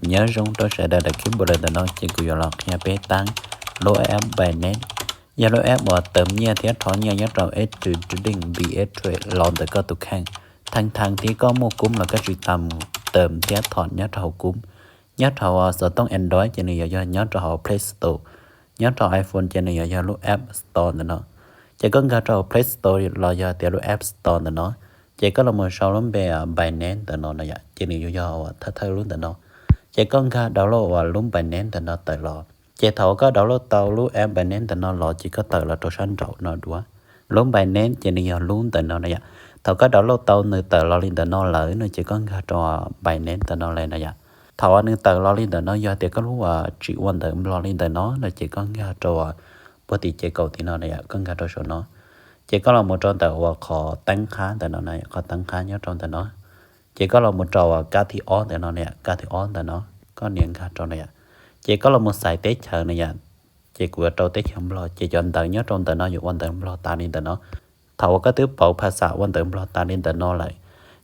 Nyob zoo rau sawv daws, daim clip ntawm no ces kuv yuav los qhia peb tab lub app Binance. Yog lub app uas tawm nyiaj thiab rho nyiaj nyob rau X Trade, Binance Trade los ntawm koj tus kheej. Thee thee thiab koj muaj Chrome los koj tsis tas mus tawm thiab thom nyob rau hauv Chrome. Nyob rau xov tooj Android ces nws yuav yog nyob rau hauv Play Store. Nyob rau iPhone ces nws yuav yog lub App Store ntawm no. Ces koj nkag rau hauv Play Store los yog tias lub App Store ntawm no, ces koj los mus sau lub npe Binance ntawm no na yom, ces nws yuav yog thawj thawj lub ntawm no. Ces koj nkag download uas lub Binance ntawm no tawm los. Ces thaum uas koj download tau lub app Binance ntawm no los ces koj tawm los rau sab nraum no dua. Lub Binance ces nws yog lub ntawm no na yom. Thaum koj download tau nws tawm los li ntawm no lawm no ces koj nkag rau Binance ntawm no lawm na yom. Thaum uas nws tawm los li ntawm no, yog tias koj lub uas tsis ua ntawv Nplog li ntawm no no ces koj nkag rau puag tim ces kaum tim no na yom, koj nkag rau saum no. Ces koj los mus rau ntawm uas qhov teeb qhab ntawm no na, qhov teeb qhab nyob rau ntawm no. Ces koj los mus rau uas kab thib ob ntawm no na yom, kab thib ob ntawm no, koj nias nkag rau na yom. Ces koj los mus xaiv teb chaws na yom. Ces kuv yuav rau teb chaws Nplog, ces cov ntawv nyob rau ntawm no yuav ua ntawv Nplog tas li ntawm no. Thaum uas koj twb pauv phas xam ua ntawv Nplog tas li ntawm no lawm,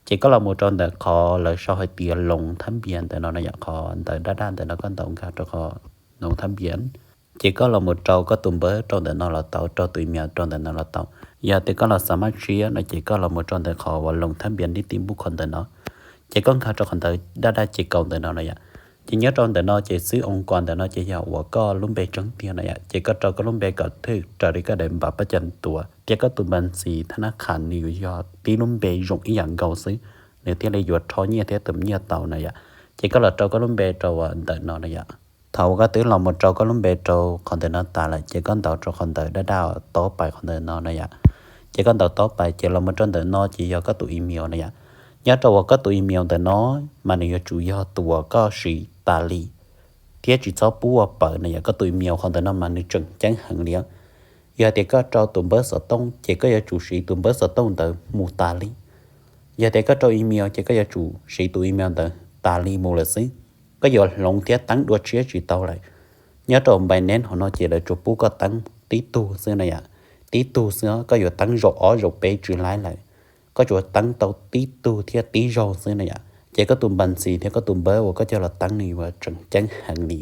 ces koj los mus rau ntawm qhov lawv sau hais tias loos thab npias ntawm no na yom, qhov ntawv daj daj ntawm no koj ntaus nkag rau qhov loos thab npias. Ces koj los mus rau koj tus npawb rau ntawm no los tau, rau tus email rau ntawm no los tau. Yog tias koj los xav maj tshiab no ces koj los mus rau ntawm qhov uas loos thab npias nib ti npub qhov ntawm no. Ces koj nkag rau qhov ntawv daj daj ces kaum ntawm no na yom. Ces nyob rau ntawm no ces xwb oo kos ntawm no ces yog uas koj lub npe tseeb tiag na yom. Ces koj rau koj lub npe kom thwj raws li koj daim npav pab cam tuas thiab koj tus npas ntxis thab nab kham nws yuav yog tib lub npe zoo ib yam nkaus xwb, nws thiaj li yuav rho nyiaj thiab tawm nyiaj tau na yom. Ces koj los rau koj lub npe rau ntawm no na yom. Thaum uas koj twb los mus rau koj lub npe rau qhov ntawm no tas lawm ces koj ntaus rau qhov ntawv daj daj tob pais qhov ntawm no na yom. Ces koj ntaus tob pais ces los mus rau ntawm no ces yog koj tus email na yom. Nyob rau uas koj tus email ntawm no mas nws yuav tsum yog tus uas koj siv tas li thiab tsis txhob pub ua pawv na yom. Koj tus email qhov ntawm no mas nws tseem ceeb heev li. Yog tias koj rau tus npawb xov tooj ces koj yuav tsum siv tus npawb xov tooj ntawd mus tas li. Yog tias koj rau email ces koj yuav tsum siv tus email ntawd tas li mus lawm xwb. Koj yuav hloov thiab teeb dua tshiab tsis tau lawm. Nyob rau Binance hov no ces lawv tsuas pub koj teeb tib tug xwb na yom. Tib tug xwb, koj yuav teeb zaum ob zaum peb tsis laib lawm. Koj tsuas teeb tau tib tug thiab tib zaug xwb na yom. Ces koj tus npas ntxis thiab koj tus npawb uas koj coj los teeb nws yuav tseem ceeb heev li.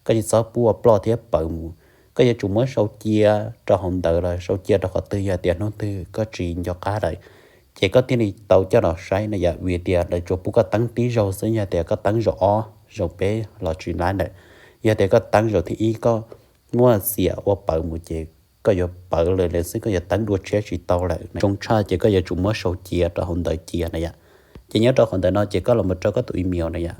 Koj tsis txhob pub ua ploj thiab pawv mus. Koj yuav tsum muab sau cia rau hauv ntawv los sau cia rau qhov twg, yog tias hnub twg koj tsis nco qab lawm ces koj thiaj li tau coj los saib na yom. Vim tias lawv tsuas pub koj teeb tib zaug xwb, yog tias koj teeb zaum ob zaum peb los tsis laib lawm. Yog tias koj teeb zaum thib ib koj muab xiam ua pawv mus ces koj yuav pawv lawm lawm xwb, koj yuav teeb dua tshiab tsis tau lawm. Zoo tshaj ces koj yuav tsum muab sau cia rau hauv ntawv cia na yom. Ces nyob rau qhov ntawm no ces koj los mus rau koj tus email na yom.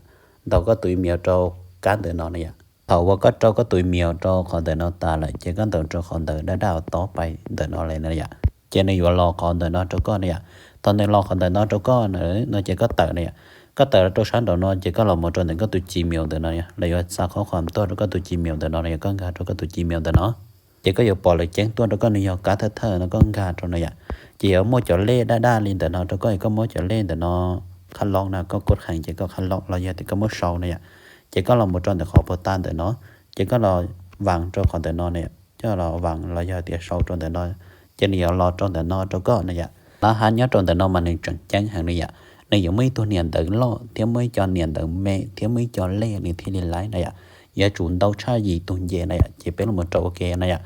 Ntaus koj tus email rau kab ntawm no na yom. Thaum uas koj rau koj tus email rau qhov ntawm no tas lawm ces koj ntaus rau qhov ntawv daj daj tob pais ntawm no lawm na yom. Ces nws yuav los qhov ntawm no rau koj na yom. Thaum nws los qhov ntawm no rau koj na, no ces koj tawm na yom. Koj tawm los rau sab nraum no ces koj los mus rau ntawm koj tus Gmail ntawm no yom, lawv yuav xa qhov khom tuaj rau koj tus Gmail ntawm no na yom, koj nkag rau koj tus Gmail ntawm no. Ces koj yuav pom lawv ceeb tuaj rau koj, nws yog kab thawj thawj no koj nkag rau na yom. Ces yuav muaj cov lej daj daj li ntawm no rau koj, koj muab cov lej ntawm no qhab lob na, koj kov heev ces koj qhab lob los yog tias koj muab sau na yom. Ces koj los mus rau ntawm qhov puag ta ntawm no, ces koj los vas rau qhov ntawm no na, coj los vas los yog tias sau rau ntawm no, ces nws yuav los rau ntawm no rau koj na yom. Lab hab nyob rau ntawm no mas nws tseem ceeb heev li yom. Nws yuav muaj ib tug niam ntawv loj thiab muaj ib co niam ntawv me thiab muaj ib co lej nws thiaj li laib na yom. Yuav tsum ntau tshaj yim tug nce na yom, ces peb los mus rau ua ke na yom.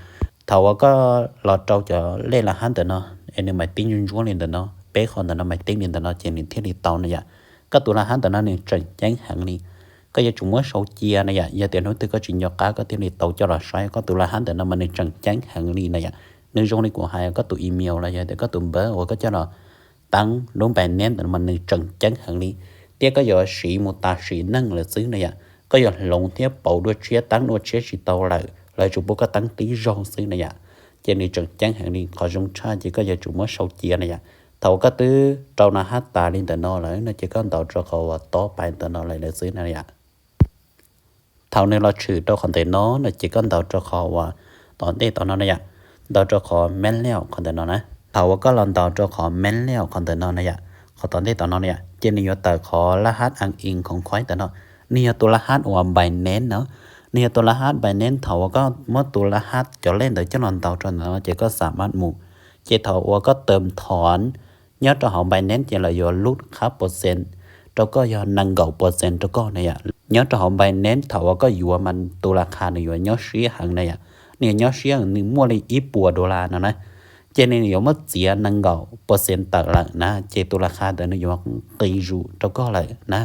Thaum uas koj los rau cov lej lab hab ntawm no es nws mas tib ntsuab ntsuab li ntawm no, peb qhov ntawm no mas tib li ntawm no ces nws thiaj li tau na yom. Koj tus lab hab ntawm no nws tseem ceeb heev li. Koj yuav tsum muab sau cia na yom, yog tias hnub twg koj tsis nco qab koj thiaj li tau coj los saib. Koj tus lab hab ntawm no mas nws tseem ceeb heev li na yom. Nws zoo li kuv hais, koj tus email los yog tias koj tus npawb uas koj coj los teeb lub Binance ntawm no mas nws tseem ceeb heev li, thiab koj yuav siv mus tas sim neej lawm xwb na yom. Koj yuav hloov thiab pauv dua tshiab teeb dua tshiab tsis tau lawm, lawv tsuas pub koj teeb tib zaug xwb na yom. Ces nws tseem ceeb heev li, qhov zoo tshaj ces koj yuav tsum muab sau cia na yom. Thaum uas koj twb rau lab hab tas li ntawm no lawm no ces koj ntaus rau qhov uas tob pais ntawm no lawm lawm xwb na yom. Thaum nws los tshwm rau qhov ntawm no no ces koj ntaus rau qhov uas tom ntej tom no na yom, ntaus rau qhov maiv lej qhov ntawm no na. Thaum uas koj los ntaus rau qhov maiv lej qhov ntawm no na yom, qhov tom ntej tom no na yom, ces nws yuav tawm qhov lab hab an in khoov khuaib ntawm no. Nws yog tus lab hab uas Binance no, nws yog tus lab hab Binance. Thaum uas koj muab tus lab hab cov lej ntawd coj los ntaus rau ntawm no ces koj xam maj mus. Ces thaum uas koj tawm thov nyob rau hauv Binance ces lawv yuav lub qhab percent rau koj yog nees nkaum percent rau koj na yom. Nyob rau hauv Binance thaum uas koj yuav mas tus las qha nws yuav nyob siab heev na yom. Nws yuav nyob siab, nws muaj li ib puas dollar no na, ces nws yuav muab txiav nees nkaum percent tawm lawm na, ces tus las qha ntawd nws yuav nqis zus rau koj lawm na.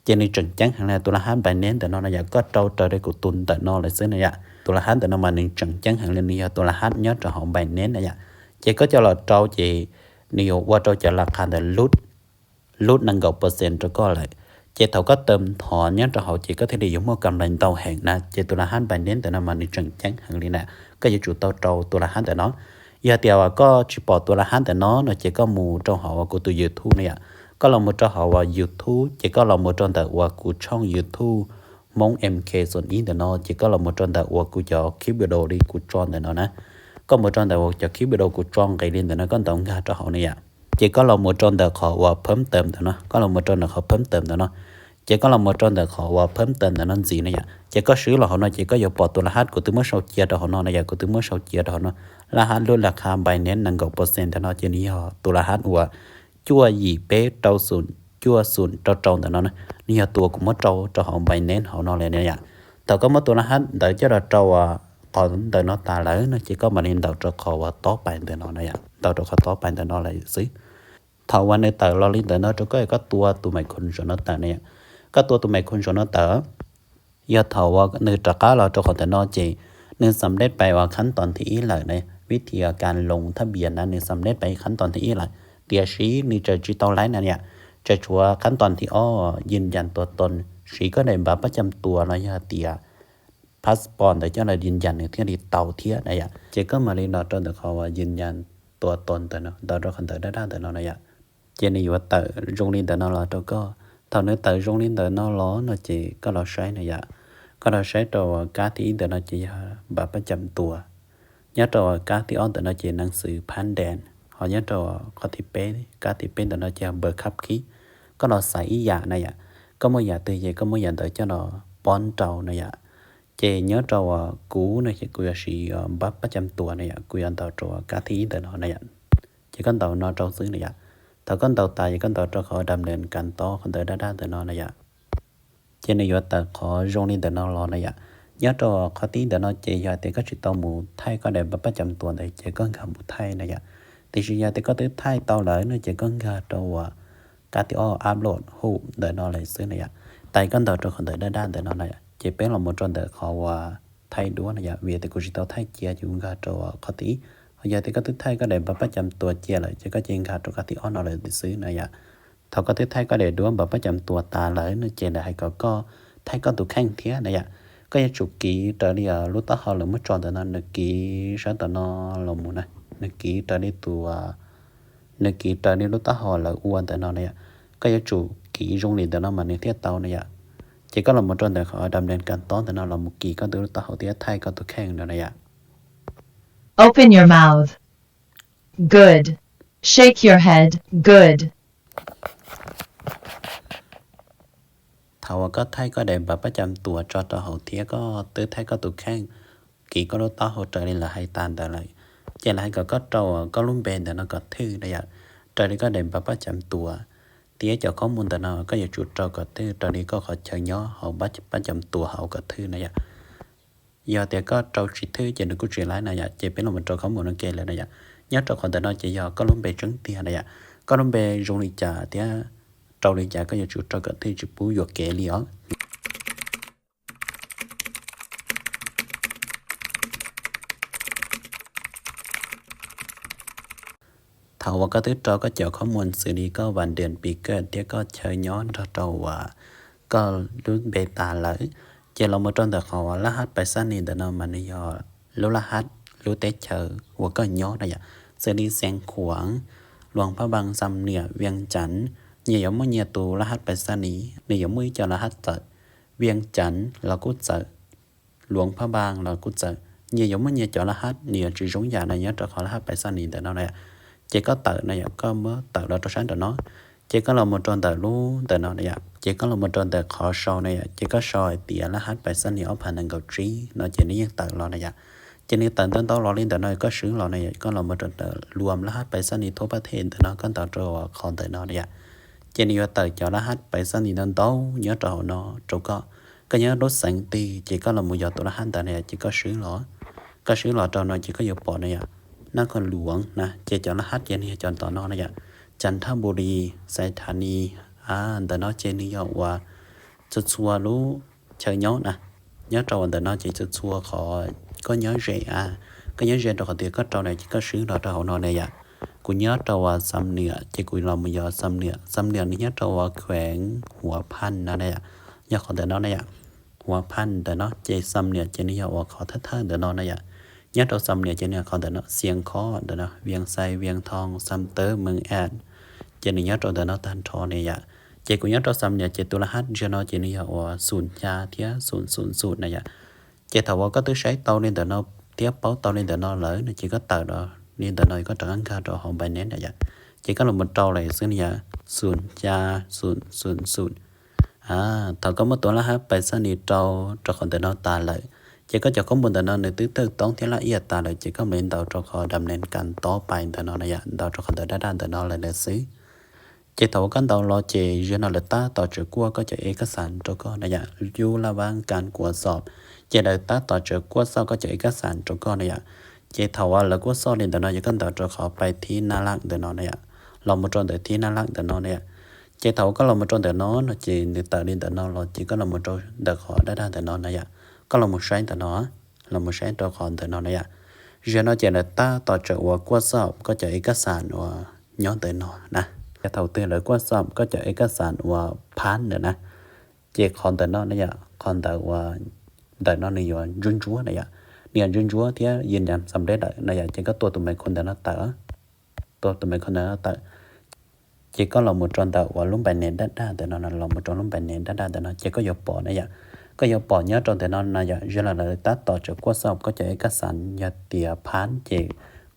Ces nws tseem ceeb heev li tus las hab Binance ntawm no na yom. Koj rau raws li kuv tus ntawm no lawm xwb na yom. Tus las hab ntawm no mas nws tseem ceeb heev li, nws yog tus las hab nyob rau hauv Binance na yom. Ces koj coj los rau ces nws yuav ua rau cov las qha ntawd lub nees nkaum percent rau koj lawm. Ces thaum koj tawm nthov nyob rau hauv ces koj thiaj li yuav muaj kam nplais ntau heev na. Ces tus las hab Binance ntawm no mas nws tseem ceeb heev li na, koj yuav tsum tau rau tus las hab ntawm no. Yog tias uas koj tsis pom tus las hab ntawm no no ces koj mus rau hauv uas kuv tus YouTube na yom. Koj los mus rau hauv uas YouTube ces koj los mus rau ntawm uas kuv tshooj YouTube Hmoob M K xoom ib ntawm no, ces koj los mus rau ntawm uas kuv cov clip video li kuv tso ntawm no na. Koj mus rau ntawm uas cov clip video kuv tso nqis li ntawm no, koj ntaus nkag rau hauv na yom. Ces koj los mus rau ntawm qhov uas phawm tawm ntawm no, koj los mus rau ntawm qhov phawm tawm ntawm no. Ces koj los mus rau ntawm qhov uas phawm tawm ntawm no ntxiv na yom. Ces koj swb los hauv no ces koj yuav pom tus las hab kuv twb muab sau cia rau hauv no na yom, kuv twb muab sau cia rau hauv no. Las hab lub las qha Binance nees nkaum percent ntawm no ces nws yog tus las hab uas cuaj yim peb rau xoom cuaj xoom rau rau ntawm no na. Nws yog tus uas kuv muab rau rau hauv Binance hauv no li na yom. Thaum koj muab tus las hab ntawd coj los rau uas qhov ntawm no tas lawm no ces koj mam li ntaus rau qhov uas tob pais ntawm no na yom, ntaus rau qhov tob pais ntawm no lawm xwb. Thaum uas nws tawm los li ntawm no rau koj, koj tua tus maiv khoom zaum no tawm na yom. Koj tua tus maiv khoom zaum no tawm, yog thaum uas nws rov qab los rau qhov ntawm no ces nws xam lej pais uas khab toos thib ib lawm na, vib thi kas loos thab npias na, nws xam lej pais khab toos thib ib lawm. Tiam sis nws tseem tsis tau laib na yom, tseem tshuav khab toos thib ob, yws yas tua toos, siv koj daim npav pab cam tuas los yog tias passport ntawd coj los yws yas nws thiaj li tau thiab na yom. Ces koj mam li ntaus rau ntawm qhov uas yws yas tua toos ntawm no, ntaus rau qhov ntawm daj daj ntawm no na yom. Ces nws yuav tawm zoo li ntawm no los rau koj. Thaum nws tawm zoo li ntawm no los no ces koj los saib na yom. Koj los saib rau uas kab thib ib ntawm no ces yog npav pab cam tuas. Nyob rau uas kab thib ob ntawm no ces nees xwm phab ndees, ho nyob rau uas qhov thib peb, kab thib peb ntawm no ces yog npav khab khib. Koj los xaiv ib yam na yom. Koj muaj yam twg ces koj muab yam ntawd coj los pob rau na yom. Ces nyob rau uas kuv no ces kuv yuav siv npav pab cam tuas na yom, kuv yuav ntaus rau uas kab thib ib ntawm no na yom. Ces koj ntaus no rau xwb na yom. Thaum koj ntaus tas ces koj ntaus rau qhov dam lees kas tob qhov ntawm daj daj ntawm no na yom. Ces nws yuav tawm qhov zoo li ntawm no los na yom. Nyob rau qhov thib ib ntawm no ces yog tias koj tsis tau mus thaij koj daim npav pab cam tuas ntawd ces koj nkag mus thaij na yom. Tiam sis yog tias koj twb thaij tau lawm no ces koj nkag rau uas kab thib ob upload hum ntawm no lawm xwb na yom. Tas koj ntaus rau qhov ntawm daj daj ntawm no na yom. Ces peb los mus rau ntawm qhov uas thaij duab na yom, vim tias kuv tsis tau thaij cia ces kuv nkag rau qhov thib ib. Ho yog tias koj twb thaij koj daim npav pab cam tuas cia lawm ces koj cia nkag rau kab thib ob no lawm xwb na yom. Thaum koj twb thaij koj daim duab npav pab cam tuas tas lawm no ces lawv hais kom koj thaij koj tus kheej thiab na yom. Koj yuav tsum kiv raws li lub taub hau lawv muab tso ntawm no, nws kiv sab tom no los mus na, nws kiv raws li tus, nws kiv raws li lub taub hau lawv ua ntawm no na yom. Koj yuav tsum kiv zoo li ntawm no mas nws thiaj tau na yom. Ces koj los mus rau ntawm qhov dam lees kas tob ntawm no los mus kiv koj tus lub taub hau thiab thaij koj tus kheej no na yom. Open your mouth. Good. Shake your head. Good. Thaum uas koj thaij koj daim npav pab cam tuas tso rau hauv thiab koj twb thaij koj tus kheej, kiv koj lub taub hau raws li lawv hais tas ntawd lawm, ces lawv hais kom koj rau koj lub npe ntawm no kom thwj na yom, raws li koj daim npav pab cam tuas. Thiab cov khob mus ntawm no koj yuav tsum rau kom thwj raws li koj qhov chaw nyob hauv pab cam tuas hauv kom thwj na yom. Yog tias koj rau tsis thwj ces nws kuj tsis laib na yom, ces peb los mus rau khob mus no ke lawm na yom. Nyob rau qhov ntawm no ces yog koj lub npe tseeb tiag na yom. Koj lub npe zoo li cas thiab rau li cas koj yuav tsum rau kom thwj tsis pub yuam kev li os. Thaum uas koj twb rau koj cov khob mus xws li koj vas dees pis kawj thiab koj chaw nyob nrog rau uas koj lub npe tas lawm, ces los mus rau ntawm qhov uas laj hab pais xab nis ntawm no mas nws yog lub laj hab lub teb chaws uas koj nyob na yom, xws li Xeev Khuam, Luas Phaj Npaas, Xam Niam, Vias Cas, nyias yuav muaj nyias tus laj hab pais xab nis, nws yuav muaj ib co laj hab txawm, Vias Cas los kuj txawm, Luas Phaj Npaas los kuj txawm, nyias yuav muaj nyias cov laj hab, nws yuav tsis zoo yam na nyob rau qhov laj hab pais xab nis ntawm no na yom. Ces koj tawm na yom, koj muab tawm los rau sab nraum no, ces koj los mus rau ntawm lub ntawm no na yom, ces koj los mus rau ntawm qhov sau na yom, ces koj sau hais tias laj hab pais xab nis ob phav nees nkaum tsib no ces nws yeej tawm los na yom. Ces nws tawm ntau ntau los li ntawm no koj swb los na yom, koj los mus rau ntawm luam laj hab pais xab nis thuab pab them ntawm no koj ntaus rau qhov ntawm no na yom. Ces nws yuav tawm cov laj hab pais xab nis ntau ntau nyob rau hauv no rau koj. Koj nyob lub xeev twg ces koj los mus yos tus laj hab ntawd na yom, ces koj swb los, koj swb los rau no ces koj yuav pom na yom, Nab Khoos Luam na, ces cov laj hab ces nws yog cov ntawm no na yom, Cas Thab Npus Lis, Xais Thas Nis, ntawm no ces nws yog uas txhua txhua lub chaw nyob na. Nyob rau uas ntawm no ces txhua txhua qhov koj nyob ze a, koj nyob ze rau qhov tias koj rau na ces koj swb los rau hauv no na yom. Kuv nyob rau uas Xam Niam ces kuv los mus yos Xam Niam, Xam Niam nws nyob rau uas kheev Huav Phaj no na yom, yog qhov ntawm no na yom. Huav Phaj ntawm no ces Xam Niam ces nws yog uas qhov thawj thawj ntawm no na yom. Nyob rau Xam Niam ces nws yog qhov ntawm no, Xias Khob ntawm no, Vias Xais, Vias Thoo, Xam Tawb, Mees Am, ces nws nyob rau ntawm no tag nrho na yom. Ces kuv nyob rau Xam Niam ces tus laj hab ntawm no ces nws yog uas xum xya thiab xum xum xum na yom. Ces thaum uas koj twb saib tau li ntawm no thiab paub tau li ntawm no lawm no ces koj tawm li ntawm no koj rov qab nkag rau hauv npais nev na yom. Ces koj los mus rau lawm xwb na yom, xum xya xum xum xum. Thaum koj muab tus laj hab pais xab nis rau rau qhov ntawm no tas lawm, ces koj cov khaub npuas ntawm no nws twb tawj toob thiab laj iaj tas lawm ces koj mam li ntaus rau qhov dam nees kas tob pais ntawm no na yom, ntaus rau qhov ntawm daj daj ntawm no lawm ntawd xwb. Ces thaum uas koj ntaus los ces zaum no lawv tab tom tseem kuaj koj cov ev kaj xas rau koj na yom, yub laj vab kas kuas xom, ces lawv tab tom tseem kuaj xauj koj cov ev kaj xas rau koj na yom. Ces thaum uas lawv kuaj xauj li ntawm no ces koj ntaus rau qhov pais thib naj laj ntawm no na yom, los mus rau ntawm thib naj laj ntawm no na yom. Ces thaum uas koj los mus rau ntawm no no ces nws tawm li ntawm no los ces koj los mus rau ntawm qhov daj daj ntawm no na yom. Koj los mus saib ntawm no, los mus saib rau qhov ntawm no na yom. Zaum no ces lawv tab tom tseem uas kuaj xauj koj cov ev kaj xas uas nyob ntawm no na. Ces thaum twg lawv kuaj xauj koj cov ev kaj xas uas phab ntawm na, ces qhov ntawm no na yom, qhov ntawm uas ntawm no nws yuav ntsuab ntsuab na yom, nws yuav ntsuab ntsuab thiab yws nyas xam leb lawm na yom, ces koj tua tus me khu ntawm no tawm, tua tus me khu ntawm no tawm. Ces koj los mus rau ntawm uas lub npais nev daj daj ntawm no, los mus rau lub npais nev daj daj ntawm no ces koj yuav pom na yom. Koj yuav pom nyob rau ntawm no na yom, zaum no lawv tab tom tseem kuaj xauj koj cov ev kaj xas yog tias phab ces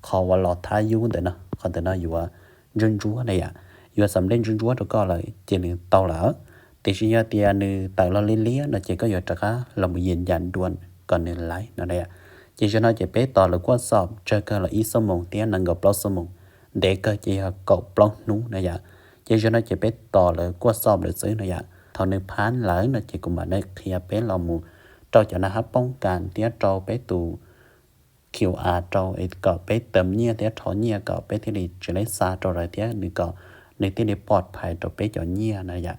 qhov uas los thab yub ntawm no, qhov ntawm no yuav ntsuab ntsuab na yom, yuav xam leb ntsuab ntsuab rau koj lawm ces nws tau lawm. Tiam sis yog tias nws tawm los liab liab no ces koj yuav rov qab los mus yws nyas dua kom nws laiv no na yom. Ces zaum no ces peb tos lawv kuaj xauj tsawg kawg los ib xuab moos thiab nees nkaum plaub xuab moos, ntev kawg ces yog kaum plaub hnub na yom. Ces zaum no ces peb tos lawv kuaj xauj lawm xwb no yom. Thaum nws phab lawm no ces kuv mam li qhia peb los mus rau cov naj hab poob kas thiab rau peb tus Q R rau kom peb tawm nyiaj thiab rho nyiaj kom peb thiaj li tsis lej xa rau lawv thiab nws kom nws thiaj li pov phais rau peb cov nyiaj na yom.